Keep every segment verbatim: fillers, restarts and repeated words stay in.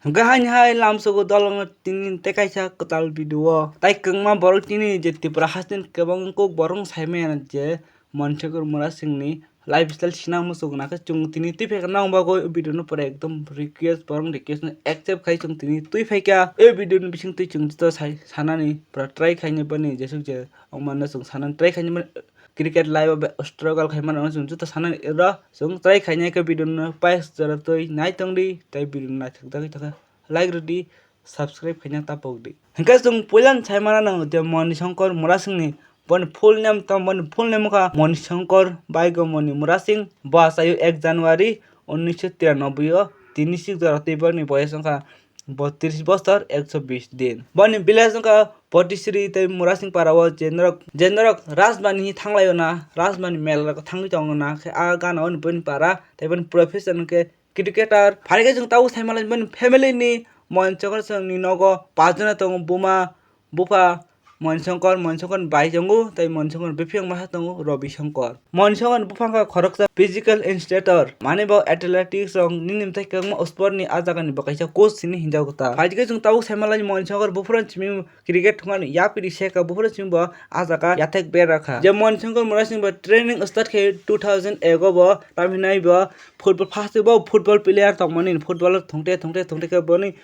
Hwnkhe haini hai lamsogo dolongno tini tei kaisa kwtal video o. Tai kwbangma borok tini je Tripura hasteni kwbang kok borok sai maya je Manishankur Murasingni lifestyle sina muchung nangkhe chwng tini twi phaikha nang bagwi o video no pura ekdom request borok request no accept khai chwng tini twi phaikha. O video ni bising twi chwng joto sai sanani pura try khaina bani jesuk je ongmano chwng sanani try khaina bani. Cricket live o be struggle khaima rokno chwng joto sanani ero chwng try khaina khe video no pais jora twi nai tongdi tei video no naithok jagwi thangkha like rwdi, subscribe khaina ta pokdi. Hwnkhe chwng puilani saimana nango je Manishankar Murasingni boni full name tamo, boni full name wngkha Manishankar Baigomoni Murasing. Bo achaio ek January unnisho tiranoboi o tini sik jora twi boni boyes wngkha botris bosor ekso bis din. Boni village wngkha Potisri tei Murasing para o je norok, je norok Rajbani hi thanglaio na, Rajbani mela rok thangwi tongo na, khe a gana oni boni para tei boni profession wngkhe cricketer. Phai khe chwng tabuk sai manlai boni family ni Manishankar chwngni nogo pachjona tongo, buma, bupha, Manishankar, Manishankar ni bai tongo tei Manishankar ni biphiyang masa tongo Ravi Shankar. Manishankar ni bupha wngkha khoroksa physical instator, mane bo athletics rok nini bwthai kwbangma sport ni a jaga ni bo kaisa coach hinwi hinjago ta. Phai khe chwng tabuk sai manlai Manishankar buphuru simi cricket thwngmani yapri seka, buphuru simi bo a jaga yathek bera kha. Je Manishankar Murasing bo training start khe two thousand ek o bo, tamhinai bo football, first bo football player tongmani, footballer thwngte thwngte thwngte khe boni,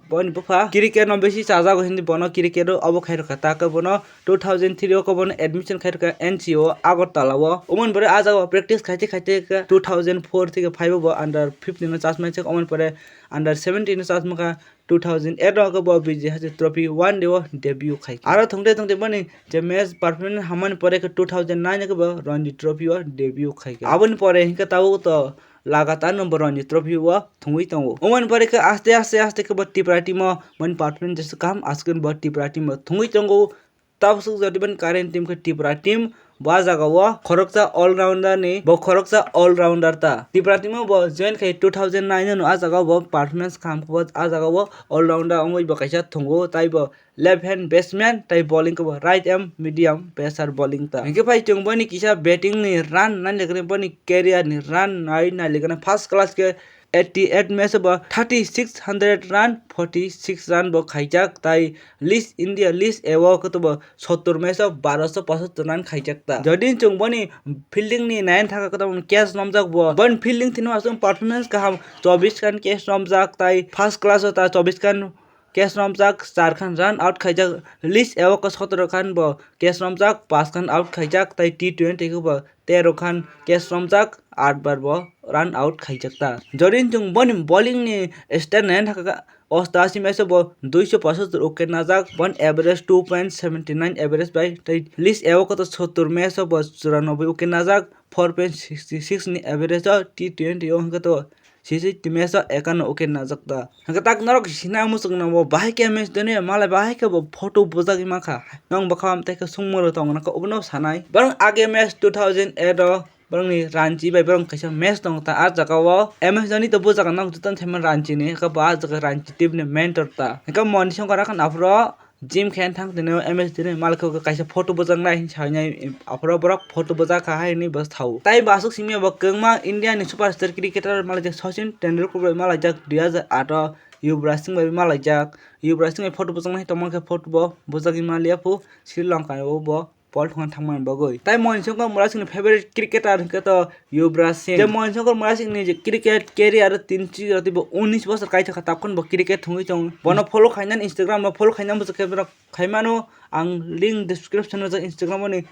boni bupha cricket no bisi chajago hindi bono cricket o obo khai rwkha. Ta khe bono two thousand three o khe bono admission khai rwkha N C O Agartala o. Omoni pore a jaga o practice khaite khaite khe two thousand four theke five o bo under fifteen o chasmai se, omoni pore under seventeen o chasma kha. Two thousand eight o khe bo B J H trophy one day o debut khai kha. Aro thwngte thwngte boni je match performance hamani pore khe two thousand nine o khe bo Ranji Trophy o debut khai kha. Aboni pore hinkhe tabuk to lagatar no bo Ranji Trophy o thwngwi tongo. Omoni pore khe aste aste aste khe bo Tripura team o boni performance jesuk kaham aswk bo Tripura team o thwngwi tongo. Tabuk swk jodi bani current team khe Tripura team, bo a jaga o khoroksa all-rounder ni, bo khoroksa all-rounder ta. Tripura team o bo join khai two thousand nine o no, a jaga o bo performance kaham khe bo a jaga o all-rounder wngwi bo kaisa thwngo, tai bo left hand batsman tai bowling khe bo right arm medium pacer bowling ta. Hinkhe phai chwng boni kisa batting ni run nai lekhe boni career ni run nai nai lekhe first class khe eighty eight match o bo thirty six hundred run, forty six run bo khaijak, tai list India list A o khe to bo sottor match o barosho pochattor run khaijak ta. Jodi chwng boni fielding ni nai thaka khe to catch romjak bo. Boni fielding thwima aswk performance kaham, chobbish khan catch romjak, tai first class o ta chobbish khan catch romjak, char khan run out khaijak. List A o khe sotoro khan bo catch romjak, paanch khan out khaijak, tai T twenty khe bo tero khan catch romjak, aat bar bo run out khaijak ta. Jodi chwng boni bowling ni stat nai thaka, ostashi match o bo duisho pochattor wicket najak, boni average two point seventy nine average bai, tai list A o khe to sottor match o bo churanobboi wicket najak, four point sixty six ni average o T twenty o hinkhe to sisi team o ekano wicket najak ta. Hinkhe tak norok sina muchung nang bo bahai khe M S Dhoni malai bahai khe bo photo bujagwi mankha. Nong bwkha am tei khe sungmoro tong nang khe obono sanai. Borok age match two thousand eight o borokni Ranchi bai borok kaisa match tong ta. A jaga o M S Dhoni to bujago nang jotono thaiman Ranchi ni, hinkhe bo a jaga Ranchi team ni mentor ta. Hinkhe Manishankar khan aphuru gym khe thang tini M S Dhoni malai khe kaisa photo bujaknai hinwi sainai, aphuru borok photo bujak kha hai hinwi bo sao. Tai bo aswk simi bo kwbangma India ni superstar cricketer malaijak Sachin Tendulkar bai malaijak dui hajar aat o, Yuvraj Singh bai malaijak. Yuvraj Singh bai photo bujaknai tongma khe photo bo bujagwi maliya phu Sri Lanka o bo ball thwngna thangmani bagwi. Tai Manishankar Murasing ni favorite cricketer hinkhe to Yuvraj Singh. Je Manishankar Murasing ni je cricket career o tin chi roti bo unis bosor kaithok kha, takhon bo cricket thwngwi tongo. Bono follow khainani Instagram o follow khainani bwswk khe borok khaimano, ang link description o jak Instagram o ni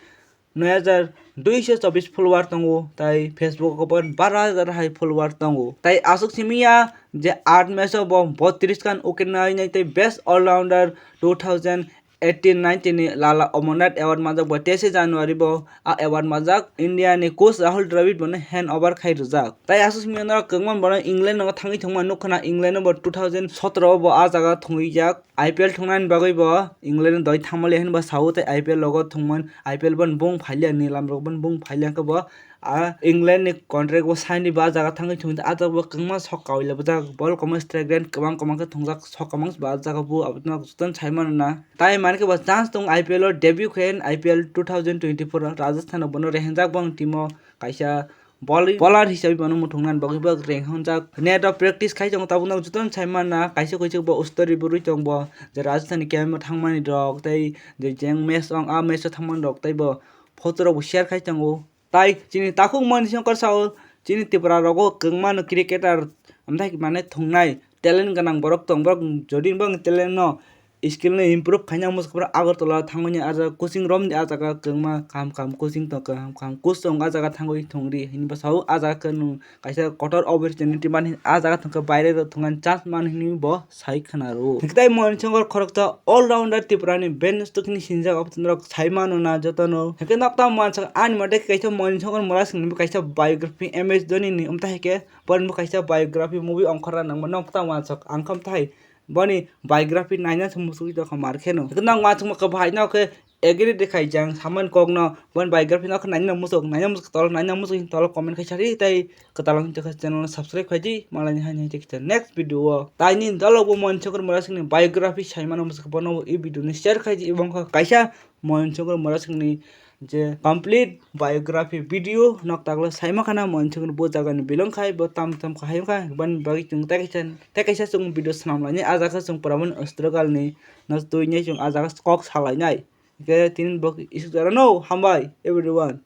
noi hajar duisho chobbish follower tongo, tai Facebook o bo baro hajar hai follower tongo. Tai aswk simi ya je aat match o bo botris khan wicket nai nai, tai best all-rounder two thousand eighteen nineteen ni Lala Amarnath Award manjak bo teise January bo a award manjak, India ni coach Rahul Dravid bono hand over khai rwjak. Tai aswk simi norok kwbangma borok England o thangwi thangma nukha na, England o bo two thousand sotoro o bo a jaga thwngwi jak, I P L thwngnani bagwi bo England o doi thangmali hinwi bo sao, tai I P L logo thwngmani, I P L bono bung phailiya, nilam rok bono bung phailiya, hwnkhe bo a England ni contract bo sign ni bo a jaga thangwi thwngwi, a jaga bo kwbangma sok kaui le bujak, ball kwbangma strike rate kwbang kwbang khe thwngjak, sok kwbang bo a jaga bo, abo no jotono sai mano na. Tai mani khe bo chance tongo I P L o debut khe, I P L two thousand twenty-four o Rajasthan o bono rehengjak, bo ang team o kaisa bowler, bowler hisabe bono muthungna bagwi bo reng hwnjak. Net o practice khai tongo, tabukno jotono sai manna, kaisa kaisa bo story bo rwi tongo, je Rajasthan ni camp o thangmani rok tei je jeng match ong, a match o thangmani rok tei bo photo rok bo share khai tongo. Tai chini takhuk Manishankar sao chini Tripura rogo kwbangma no cricketer amthai mane thungnai talent gwnang borok tong, borok jodi bang talent no skill no improve khaina muchung borok Agartala thangmani ah jaga coaching romdi ah jaga kwbangma kaham kaham coaching tong, kaham kaham coach tong ah jaga thangwi thungri hinwi bwsao ah jaga khe nwng kaisa kotor opportunity mani ah jaga thangkhe baire rok thungna chance man hinwi bo sai khwnaro. Hwnkhe tai Manishankar khoroksa all rounder Tripura ni best to khini sinjak, abo tini rok sai mano na jotono. Hwnkhe nokta mansak ani mate kaisa Manishankar Murasing ni kaisa biography M S Dhoni ni, umta hwnkhe borok bo kaisa biography movie ongkhorna nangma nokta mansak ang kham tai boni biography naina se muchungwi tongkha mar kheno. Hwnkhe nang mansak ma khe bahai no khe agree de khai jang saman kok no boni biography no khe naina muchung, naina muchung tolo, naina muchung tolo comment khai sari tai kwtal wng tongkha channel no subscribe khai di malai ni hai hai tei next video o tai ni dolo bo Manishankar Murasing ni biography sai mano muchung bono bo e video ni share khai di ebong kha kaisa Manishankar Murasing ni je complete biography video nok taglo saima khana Manishankar bo jaga ni belong khai bo tam tam khai wngkha bani bagwi chwng tei kaisa tei kaisa chwng video swnam lainai ah jaga chwng pura mani struggle ni no twi nai chwng ah jaga kok sa lainai. Hwnkhe tini bo isuk jora no hambai everyone.